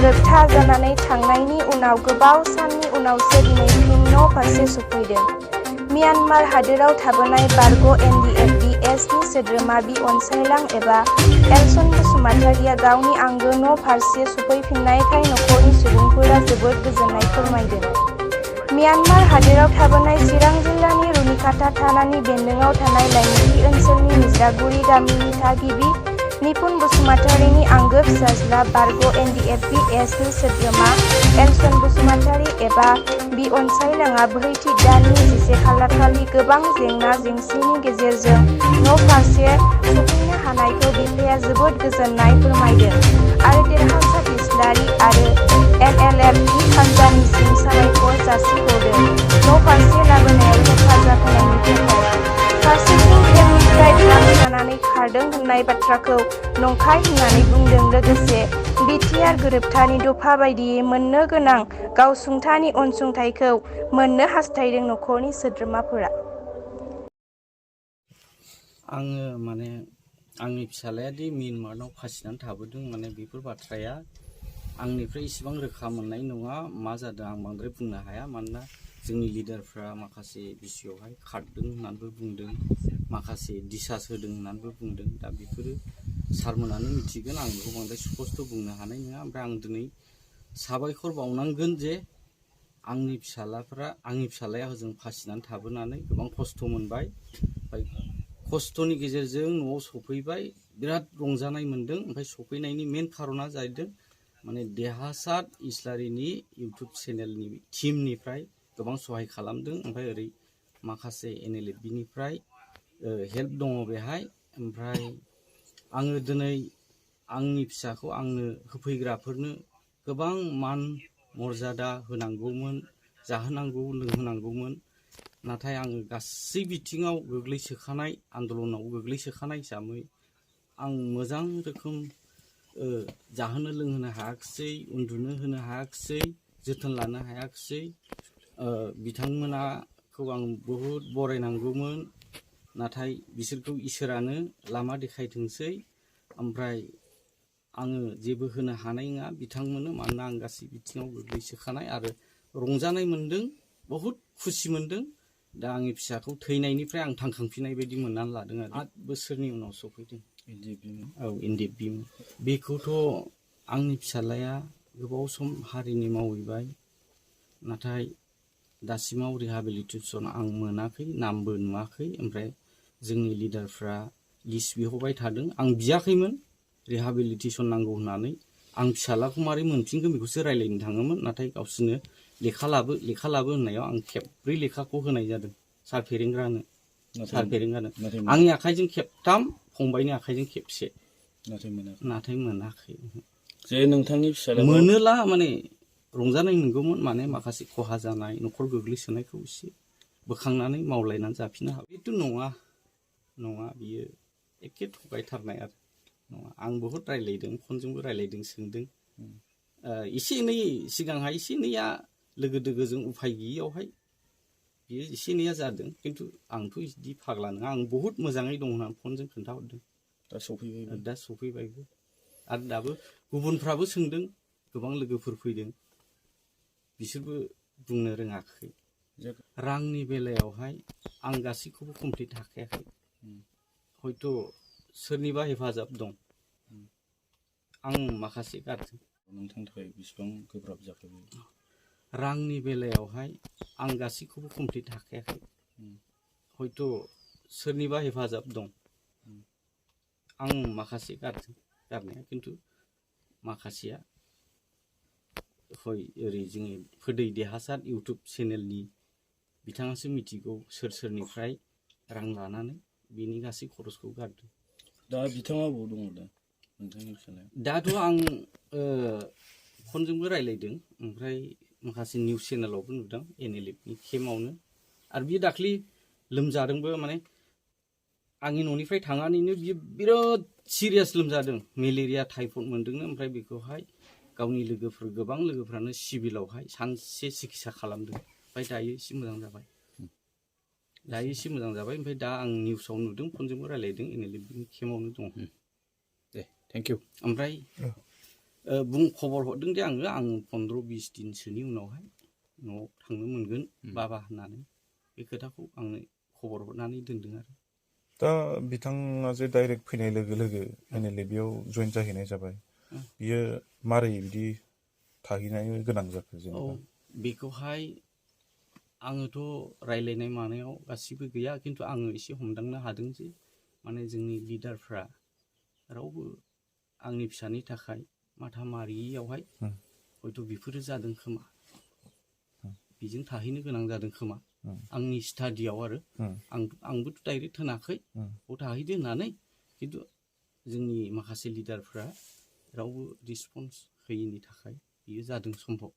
गोरोबथा जानानै थांनायनि उनाव गोबाव साननि उनावसो दिनै फिन न' फारसे सफैदों। म्यानमार हादोराव थाबोनाय बारग' NDFBSनि सोद्रोमा बि अनसायलां एबा एलसन बसुमतारिया गावनि आंगो न' फारसे सफैफिननायखाय नखरनि सुबुंफोरा जोबोद गोजोननाय फोरमायदों। म्यानमार हादोराव थाबोनाय चिरां जिल्लानि रुनिकाटा थानानि बेन्दोंआव थानाय लाइमुखि ओनसोलनि निज्रागुरि गामिनि थागिबि निपुन बसुमतारिनि आंगो फिसाज्ला बारग' NDFBSनि सोद्रोमा एलसन बसुमतारि एबा बि अनसायलाङा ब्रैथि दाननि 11 खालारखालि गोबां जेंना जेंसिनि गेजेरजों न' फारसे सफैनो हानायखौ बिफाया जोबोद गोजोननाय फोरमायदों आरो देरहासार इस्लारि आरो NLFनि हान्जानिसिम साबायखर जासिहरदों न' फारसे लाबोनायाव हेफाजाब होनायनि थाखाय। फारसेथिं केम्पनिफ्राय रां लानानै खारदों होननाय बाथ्राखौ नंखाय होननानै बुंदों। लोगोसे बिटिआर गोरोबथानि दफा बायदियै मोननो गोनां गावसुंथानि अनसुंथाइखौ मोननो हास्थायदों नखरनि सोद्रोमाफोरा। आङो माने आंनि फिसालाया दि म्यानमाराव फासिनानै थाबोदों माने बेफोर बाथ्राया आंनिफ्राय इसेबां रोखा मोननाय नङा। मा जादों आं बांद्राय बुंनो हाया, मानोना जोंनि लिडारफ्रा माखासे बिसयआवहाय खारदों होननानैबो बुंदों, माखासे दिसास होदों होननानैबो बुंदों। दा बेफोरो सारमोनानो मिथिगोन, आं बेखौ बांद्राय स्पष्ट बुंनो हानाय नङा। ओमफ्राय आं दिनै साबायखर बावनांगोन जे आंनि फिसालाया हजों फासिनानै थाबोनानै गोबां खस्थ' मोनबाय, ओमफ्राय खस्थ'नि गेजेरजों न'आव सफैबाय, बिराद रंजानाय मोनदों। ओमफ्राय सफैनायनि मेन खार'ना जाहैदों माने देरहासार इस्लारिनि इउटुब चेनेलनि टिमनिफ्राय गोबां सहाय खालामदों। ओमफ्राय ओरै माखासे NLFBनिफ्राय हेल्प दङ बेहाय। ओमफ्राय आङो दिनै आंनि फिसाखौ आंनो होफैग्राफोरनो गोबां मान मर्यादा होनांगौमोन, जाहोनांगौ लोंहोनांगौमोन। नाथाय आङो गासै बिथिङाव गोग्लैसोखानाय, आन्दलनाव गोग्लैसोखानाय हिसाबै आं मोजां रोखोम जाहोनो लोंहोनो हायाखिसै, उन्दुनो होनो हायाखिसै, जोथोन लानो हायाखिसै। बिथांमोनाखौ आं बहुद बरायनांगौमोन, नाथाय बिसोरखौ इसोरानो लामा देखायथोंसै। ओमफ्राय आङो जेबो होनो हानाय नङा बिथांमोननो, मानोना आं गासै बिथिङाव गोग्लैसोखानाय आरो रंजानाय मोनदों, बहुद खुसि मोनदों। दा आंनि फिसाखौ थैनायनिफ्राय आं थांखांफिननाय बायदि मोननानै लादों आरो 8 बोसोरनि उनाव सफैदों। औ NDFB बेखौथ' आंनि फिसालाया गोबाव सम हारिनि मावहैबाय, नाथाय दासिमाव रिहाबिलिटेसन आं मोनाखै, नामबो नुवाखै। ओमफ्राय जोंनि लिडारफ्रा लिस्ट बिहरबाय थादों, आं बियाखैमोन रिहाबिलिटेसन नांगौ होननानै। आं फिसालाखौ मारै मोनफिनगोन बेखौसो रायज्लायनो थाङोमोन, नाथाय गावसोरनो लेखा लाबो होननायाव आं खेबब्रै लेखाखौ होनाय जादों सार फेरेंग्रानो। आंनि आखाइजों खेबथाम, फंबायनि आखाइजों खेबसे, नाथाय मोनाखै। जे नोंथांनि फिसाला मोनोला माने रंजानाय मोनगौमोन, माने माखासे खहा जानाय न'खर गोग्लैसोनायखौ एसे बोखांनानै मावलायनानै जाफिननो हागौ। बेथ' नङा, बियो एखे थगायथारनाय आरो नङा। आं बहुद रायज्लायदों, फनजोंबो रायज्लायदों, सोंदों। एसे एनै सिगांहाय एसे एनैया लोगो दोगोजों उफाय गैयियावहाय बियो एसे एनैया जादों, खिन्थु आंथ' बिदि फाग्ला नङा, आं बहुद मोजाङै दं होननानै फनजों खोन्थाहरदों। दा सफैबायबो आरो दाबो गुबुनफ्राबो सोंदों, गोबां लोगोफोर फैदों, बिसोरबो बुंनो रोङाखै। रांनि बेलायावहाय आं गासैखौबो कमप्लिट हाखायाखै, हयथ' सोरनिबा हेफाजाब दं, आं माखासे गारदों। नोंथांनि थाखाय बेसेबां गोब्राब जाखो? रांनि बेलायावहाय आं गासैखौबो कमप्लिट हाखायाखै, हयथ' सोरनिबा हेफाजाब दं, आं माखासे गारदों गारनाया, खिन्थु माखासेया ओरै जोङो फोदै देरहासार इउटुब चेनेलनि बिथाङासो मिथिगौ सोर सोरनिफ्राय रां लानानै बिनि गासै खरसखौ गारदों। दा बिथाङा बबाव दङ दा नोंथांनि फिसालाया? दाथ' आं फनजोंबो रायज्लायदों, ओमफ्राय माखासे निउस चेनेलावबो नुदों NLFनि केम्पआवनो। आरो बियो दाख्लि लोमजादोंबो, माने आंनि न'निफ्राय थांनानैनो बियो बिराद सिरियास लोमजादों, मेलेरिया टाइफड मोनदोंनो। ओमफ्राय बेखौहाय गावनि गोबां लोगोफ्रानो सिभिलावहाय सानसे सिकित्सा खालामदों, ओमफ्राय दायो एसे मोजां जाबाय। ओमफ्राय दा आं निउसाव नुदों, फनजोंबो रायज्लायदों, NLFनि केम्पआवनो दं। दे थेंक इउ। ओमफ्राय खबर हरदों दे आं 15-20 दिनसोनि उनावहाय न'आव थांनो मोनगोन बाबा होननानै बे खोथाखौ आंनो खबर हरनानै दोनदों आरो। दा बिथाङा जे डाइरेक्ट फैनाय लोगो लोगो फाइनालि बेयाव जइन जाहैनाय जाबाय, बियो मारै बिदि थाहैनाय गोनां जाखो जेनेबा? बेखौहाय आङोथ' रायलायनाय मानायाव गासिबो गैया, खिन्थु आङो एसे हमदांनो हादों जे माने जोंनि लिडारफ्रा रावबो आंनि फिसानि थाखाय माथा मारियैयावहाय हयथ' बेफोरो जादों खोमा, बेजों थाहैनो गोनां जादों खोमा आंनि स्टाडियाव आरो। आंबोथ' डाइरेक्ट होनाखै बेयाव थाहैदो होननानै, खिन्थु जोंनि माखासे लिडारफ्रा रावबो रिसपन्स होयैनि थाखाय बियो जादों सम्भब।